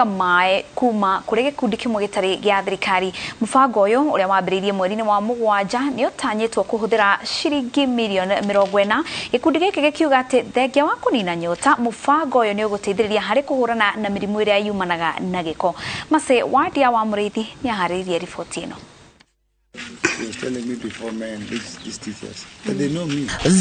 Maĩ kuma kũrĩ gĩkundi kĩmwe gĩtarĩ gĩa thirikari. Mũbango ũyũ ũrĩa wambĩrĩirie mweri-inĩ wa 7 nĩ ũtanyĩtwo kũhũthĩra ciringi mirioni 40. Gĩkundi gĩkĩ gĩkiuga atĩ thengia wa kũnina nyota, mũbango ũyũ nĩ ũgũteithĩrĩria harĩ kũhũrana na mĩrimũ ĩrĩa yumanaga na gĩko. Mercy Wandia wa Mũrĩithi nĩ aharĩrĩirie riboti ĩno.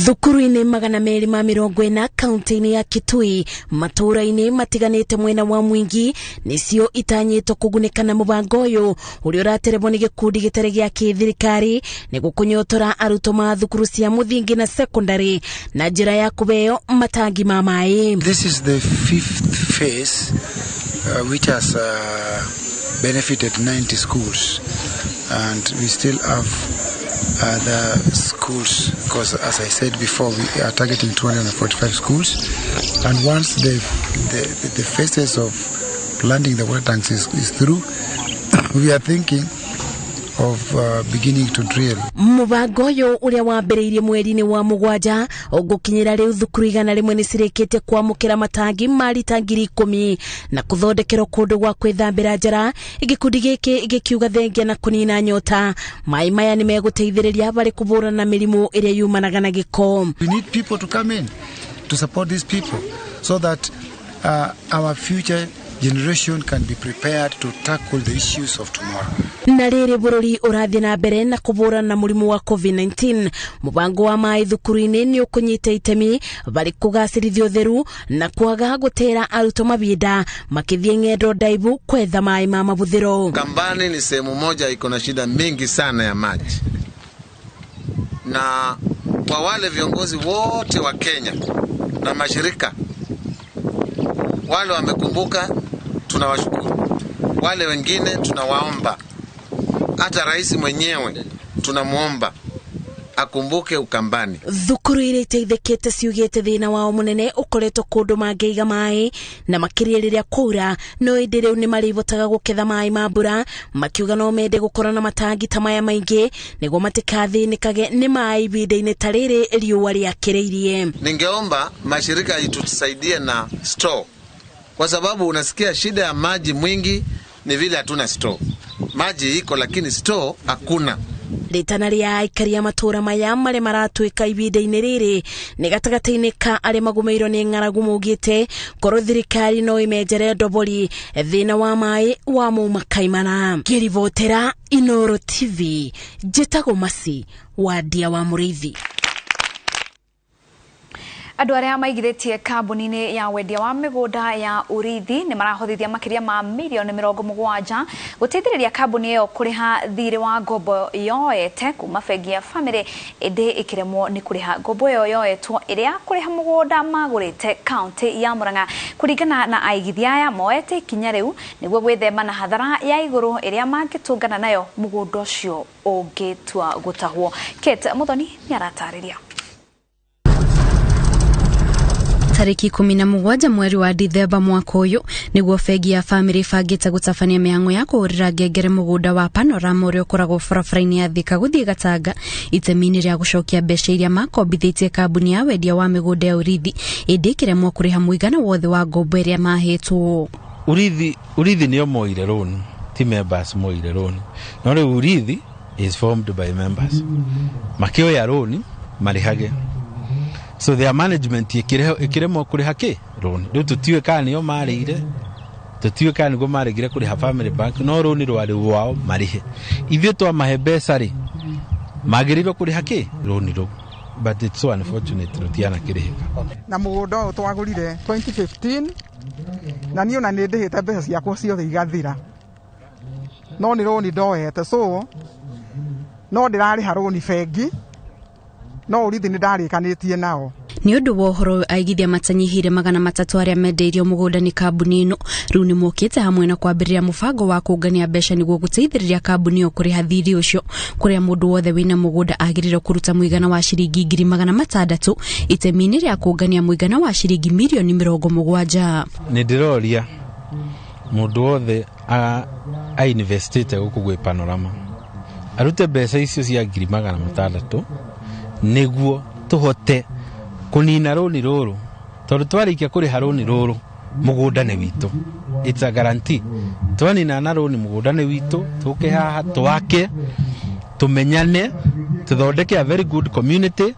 Thukuru-inĩ 240 kaunti-inĩ ya Kitui, matũũra-inĩ matiganĩte mwena wa Mwingi nĩcio itanyĩtwo kũgunĩka na mũbango ũyũ ũrĩa ũraterebwo nĩ gĩkundi gĩtarĩ gĩa kĩthirikari nĩguo kũnyotora arutwo ma thukuru cia mũthingi na secondary na njĩra ya kũheo matangi ma maĩ. This is the fifth phase which has benefited 90 schools, and we still have other schools because, as I said before, we are targeting 245 schools, and once the phases of planting the water tanks is through, we are thinking of beginning to drill. Mũbango ũyũ ũrĩa wambĩrĩirie mweri-inĩ wa 7 ũgũkinyĩra rĩu thukuru 100 nĩ cirĩkĩtie kwamũkĩra matangi ma rita 10,000 na kũthondekerwo kũndũ gwa kwĩthambĩra njara. Gĩkundi gĩkĩ gĩkiuga thengia na kũnina nyota, maĩ maya nĩ megũteithĩrĩria harĩ kũhũrana na mĩrimũ ĩrĩa yumanaga na gĩko. We need people to come in to support these people so that our future generation can be prepared to tackle the issues of tomorrow. Na rĩrĩ bũrũri ũrathiĩ na mbere na kũhũrana na mũrimũ wa COVID-19, mũbango wa maĩ thukuru-inĩ nĩ ũkũnyita itemi harĩ kũgacĩrithia ũtheru na kwaga gũtera arutwo mabinda makĩthiĩ ng'endo ndaibu kwetha maĩ ma mabuthĩro. Kambani ni sehemu moja iko na shida mingi sana ya maji, na kwa wale viongozi wote wa Kenya na mashirika wale wamekumbuka, tunawashukuru. Wale wengine tunawaomba, hata rais mwenyewe tunamuomba akumbuke Ukambani. Thukuru iria iteithĩkĩte ciugĩte thĩna wao mũnene ũkoretwo kũndũ mangĩiga maĩ na makĩria rĩrĩa kwaura, no ĩndĩ rĩu nĩ marĩbotaga gũketha maĩ ma mbura, makiuga no mende gũkorwo na matangi ta maya maingĩ nĩguo matikathĩnĩkage nĩ maĩ ihinda-inĩ ta rĩrĩ riũa rĩakĩrĩirie. Ningeomba mashirika itusaidie na store, kwa sababu unasikia shida ya maji mwingi ni vile hatuna store. Maji iko lakini store hakuna. Rĩtana rĩa aikari a matũũra maya marĩa maratuĩka ihinda-inĩ rĩrĩ nĩ gatagatĩ-inĩ ka arĩa magũmĩirwo nĩ ng'aragu maugĩte korwo thirikari no ĩmenjere ndobori thĩna wa maĩ wa mauma kaimana. Ngĩribotera Inooro TV, njĩtagwo Mercy Wandia wa Mũrĩithi. Andũ arĩa maigithĩtie kambuni-inĩ ya wendia wa mĩgũnda ya ũrĩithi nĩ marahothithia makĩria ma mirioni 70 gũteithĩrĩria kambuni ĩyo kũrĩha thirĩ wa ngombo yoete kuma bengi ya Family, ĩndĩ ĩkĩremwo nĩ kũrĩha ngombo ĩyo yoetwo ĩrĩa kũrĩha mũgũnda magũrĩte kaunti ya Murang'a. Kũringana na aigithia aya, moete ikinya rĩu nĩguo gwĩthema na hathara ya igũrũ ĩrĩa mangĩtũngana nayo mũgũnda ũcio ũngĩtua gũtahwo. Kate Muthoni nĩ aratarĩria. Tariki 17 mweri wa Dithemba mwaka ũyũ nĩguo bengi ya Family ĩbangĩte gũtabania mĩhang'o ya kũhũrĩra ngengere mũgũnda wa Panorama ũrĩa ũkoragwo barabara-inĩ ya Thika gũthiĩ Gatanga itemi-inĩ rĩa gũcokia mbeca iria makombithĩtie kambuni ya wendia wa mĩgũnda ya ũrĩithi ĩndĩ ĩkĩremwo kũrĩha mũigana wothe wa ngombo ĩrĩa mahetwo. Urithi nĩo moire loan, ti members moire loan. No rĩu urithi is formed by members. Makĩoya loan marĩhage. So their management ikiremwo kuriha ki loan. Riu tutiwe kana nio marĩire, tutiwe kana niguo maregire kuriha Family Bank, no loan rwarĩ rwao marĩhe. Ithuĩ twamahe mbeca rĩ, magĩrĩirwo kuriha ki loan rũu. But it's so unfortunate rũtiana kĩrĩhĩka. Na mũgũnda ũyũ twagũrire 2015 na niĩ ona nĩ ndĩhĩte mbeca ciakwa ciothe igathira, no nĩ rũni ndoete, so no ndĩrarĩha rũni bengi, no ũrĩithi nĩ ndarĩkanĩtie nao. Nĩ ũndũ wa ũhoro ũyũ, aigithia matanyihĩire 300 arĩa mendeirio mũgũnda nĩ kambuni ĩno rĩu nĩ mokĩte hamwe na kwambĩrĩria mũbango wa kũngania mbeca nĩguo gũteithĩrĩria kambuni ĩyo kũrĩha thirĩ ũcio, kũrĩa mũndũ wothe wĩna mũgũnda agĩrĩirwo kũruta mũigana wa ciringi 600,000 itemi-inĩ rĩa kũngania mũigana wa ciringi mirioni 70. Nĩ ndĩroria mũndũ wothe a investĩte gũkũ gwĩ Panorama arute mbeca icio cia 600,000 nĩguo tũhote kũnina rũni rũrũ, tondũ twarĩkia kũrĩha rũni rũrũ mũgũnda nĩ witũ. It's a guarantee. Twaninana rũni mũgũnda nĩ witũ, tũke haha twake, tumenyane, tuthondeke a very good community,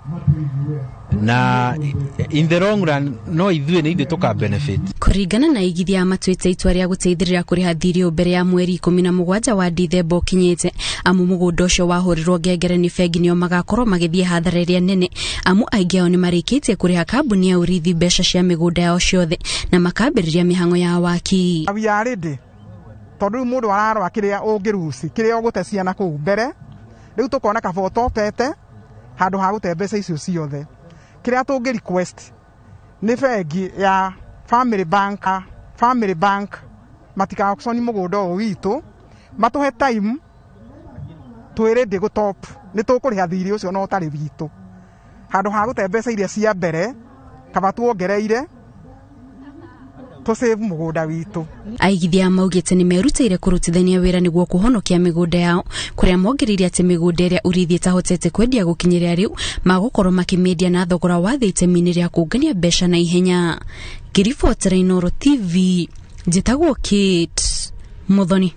na in the long run no ithuĩ nĩ ithuĩ tũka benefit. Kũringana na aigithia matuĩte itua rĩa gũteithĩrĩria kũrĩha thirĩ mbere ya mweri 17 wa Dithemba ũkinyĩte, amu mũgũnda ũcio wahũrĩrwo ngengere nĩ bengi nĩo magakorwo magĩthiĩ hathara ĩrĩa nene, amu aingĩ ao nĩmarĩkĩtie kũrĩha kambuni ya Urithi mbeca cia mĩgũnda yao ciothe na makambĩrĩria mĩhang'o ya waki. We are ready tondũ rĩu mũndũ ararora kĩrĩa ũngĩruci kĩrĩa ũgũte ciana kũu mbere, rĩu tũkona kaba ũtopete handũ ha gũte mbeca icio ciothe. Kĩrĩa tũngĩ request nĩ bengi ya Family Bank, Family Bank matika auction mũgũnda ũyũ witũ, matũhe time twĩ ready gũ top, nĩ tũkũrĩha thirĩ ũcio no ũtarĩ witũ, handũ ha gũte mbeca iria cia mbere kaba tuongereire tũsave mũgũnda witũ. Aigithia maugĩte nĩ merutĩire kũrutithania wĩra nĩguo kũhonokia mĩgũnda yao, kũrĩa mongereire atĩ mĩgũnda ĩrĩa Urithi ĩtahotete kwendia gũkinyĩria rĩu magũkorwo makĩmĩendia na thogora wa thĩ itemi-inĩ rĩa kũngania mbeca na ihenya. Ngĩribotera Inooro TV, njĩtagwo Kate Muthoni.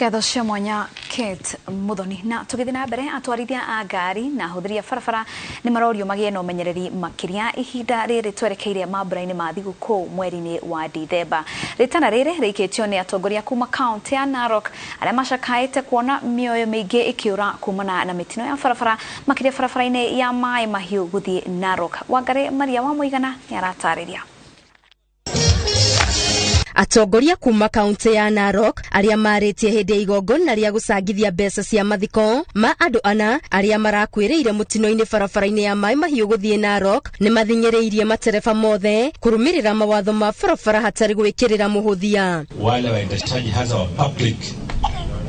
Ngatho cia mwanya Kate Muthoni. Na tũgĩthiĩ na mbere, atwarithia a ngari na ahũthĩri a barabara nĩ marorio magĩe na ũmenyereri makĩria ihinda rĩrĩ twerekeire mambura-inĩ ma thigũkũ mweri-inĩ wa Dithemba. Rĩtana rĩrĩ rĩikĩtio nĩ atongoria kuma kaunti ya Narok arĩa macakaĩte kuona mĩoyo mĩingĩ ĩkĩũra kumana na mĩtino ya barabara, makĩria barabara-inĩ ya Maĩ Mahiũ gũthiĩ Narok. Wangari Maria wa Mũigana nĩ aratarĩria. Atongoria kuma kaunti ya Narok arĩa marĩtie hĩndĩ ya igongona rĩa gũcangithia mbeca cia mathiko ma andũ ana arĩa marakuĩrĩire mũtino-inĩ barabara-inĩ ya Maĩ Mahiũ gũthiĩ Narok nĩ mathinyĩrĩirie matereba mothe kũrũmĩrĩra mawatho ma barabara hatarĩ gwĩkĩrĩra mũhũthia. Wale waendeshaji hasa wa public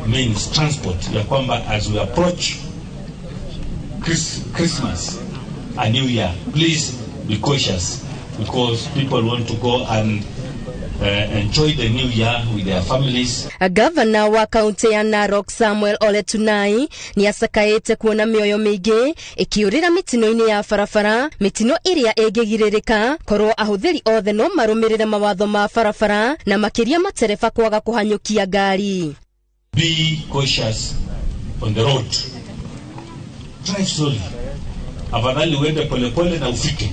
means transport, ya kwamba as we approach Christmas and New Year, please be cautious because people want to go and enjoy the new year with their families. Governor wa kaunti ya Narok Samuel Ole Tunai ni acakaĩte kuona mĩoyo mĩingĩ ĩkĩũrĩra mĩtino-inĩ ya barabara, mĩtino ĩrĩa ĩngĩgirĩrĩka korwo ahũthĩri othe no marũmĩrĩre mawatho ma barabara na makĩria matereba kwaga kũhanyũkia ngari. Be cautious on the road. Drive slowly. Afadhali uende polepole na ufike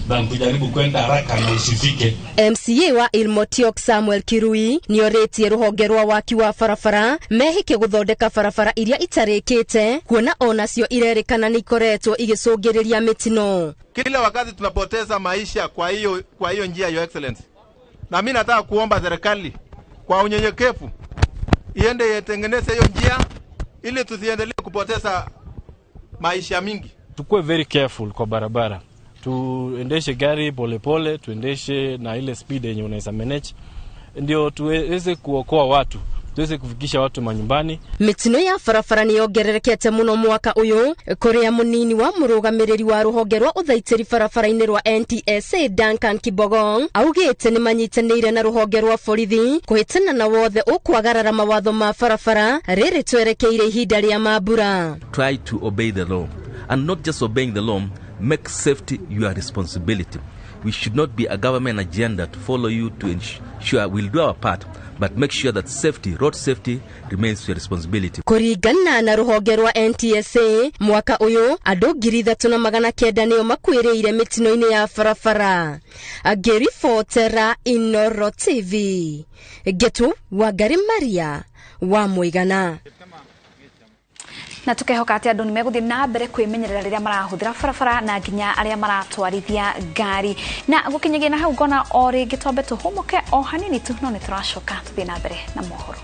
than kujaribu kwenda haraka na usifike. MCA wa Ilmotiok Samuel Kirui nĩorĩtie rũhonge rwa waki wa barabara mehĩke gũthondeka barabara iria itarĩkĩte kuona onacio irerĩkana nĩ ikoretwo igĩcũngĩrĩria mĩtino. Kila wakati tunapoteza maisha kwa hiyo njia, Your Excellency. Na mimi nataka kuomba serikali kwa unyenyekevu iende itengeneze hiyo njia ili tusiendelee kupoteza maisha mingi. Tukue very careful kwa barabara. Tuendeshe gari polepole, tuendeshe na ile speed yenye unaweza manage, ndio tuweze kuokoa watu, tuweze kufikisha watu manyumbani. Mitino ya barabara ni yongererekete muno mwaka uyu, kuria munini wa murugamiriri wa ruhonge rwa uthaitiri barabara-inĩ rwa NTSA Duncan Kibogong augite ni manyitanĩire na ruhonge rwa borithi kuhĩtana na wothe ukwagarara mawatho ma barabara rĩrĩ twerekeire ihinda rĩa mambura. Try to obey the law, and not just obeying the law, make safety your responsibility. We should not be a government agenda to follow you to ensure we'll do our part, but make sure that safety, road safety, remains your responsibility. Kuringana na ruhonge rwa NTSA mwaka uyu andu 3900 nio makuĩrĩire mĩtino-inĩ ya barabara. Ngĩribotera Inooro TV, Getu Wangari Maria wa Mũigana. Na tukehoka ati andu nimeguthie na mbere kwimenyerera riria marahuthira barabara na nginya aria maratwarithia ngari. Na gukinyagia na hau ngona o ringi twambe tuhumuke o hanini tu, no ni turacoka tuthie na mbere na mohoro.